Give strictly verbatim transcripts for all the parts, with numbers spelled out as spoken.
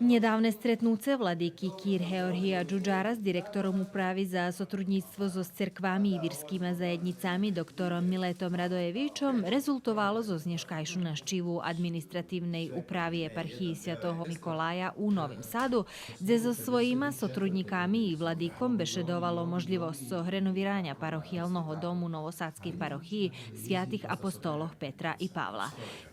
Нєдавне стретнуце владики кир Георгия Джуджара з директором Управи за сотруднїцтво зоз церквами и вирскима заєднїцами доктором Милетом Радоєвичом резултовало зоз нєшкайшу нащиву Административней управи епархиї Святого Миколая у Новим Саду, дзе зоз своїма сотруднїками и владиком бешедовал о можлївосцох реновираня парохиялного дому новосадскей парохиї Святих апостолох Петра и Павла.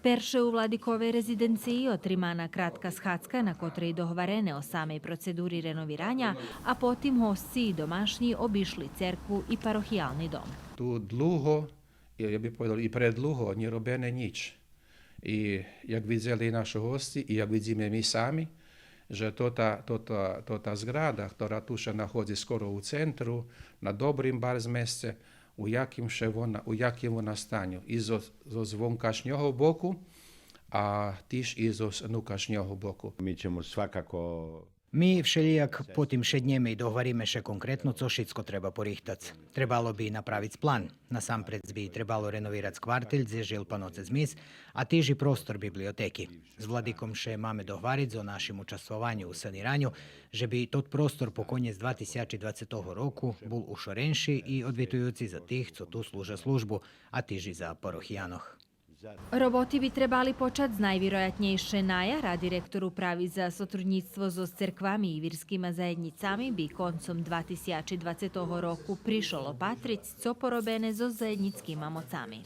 Перше у владиковей резиденциї отримана кратка схадзка, на котрей догварене о самей процедури реновираня, а потим госци и домашнї обишли церкву и парохиялни дом. Ту длуго, я би поведал и предлуго, нє робене нїч. И як видзели и нашо госци, и як видзиме ми сами, же тота, тота, тота зграда, котра ту ше находзи скоро у центру, на добрим барз месце, у яким ше вона, у яким вона станю, и зоз, зоз вонкашнього боку, а тиж и зоз нукашнього боку. Ми ћемо свакако Ми вшелїяк потим шеднєме и догвариме ше конкретно цо шицко треба порихтац. Требало би направиц план. Насампредз би требало реновирац квартель дзе жил пан оцец Мис, а тиж и простор библиотеки. З владиком ше маме догвариц о нашим участвованю у санираню, же би тот простор по конєц два тисячи двацетого року бул ушоренши и одвитуюци за тих цо ту служа службу, а тиж и за парохиянох. Роботи би требали почац найвироятнєйше на яр, а директор Управи за сотруднїцтво зоз церквами и вирскима заєднїцами би концом два тисячи двацетого року пришол опатриц цо поробене зоз заєднїцкима моцами.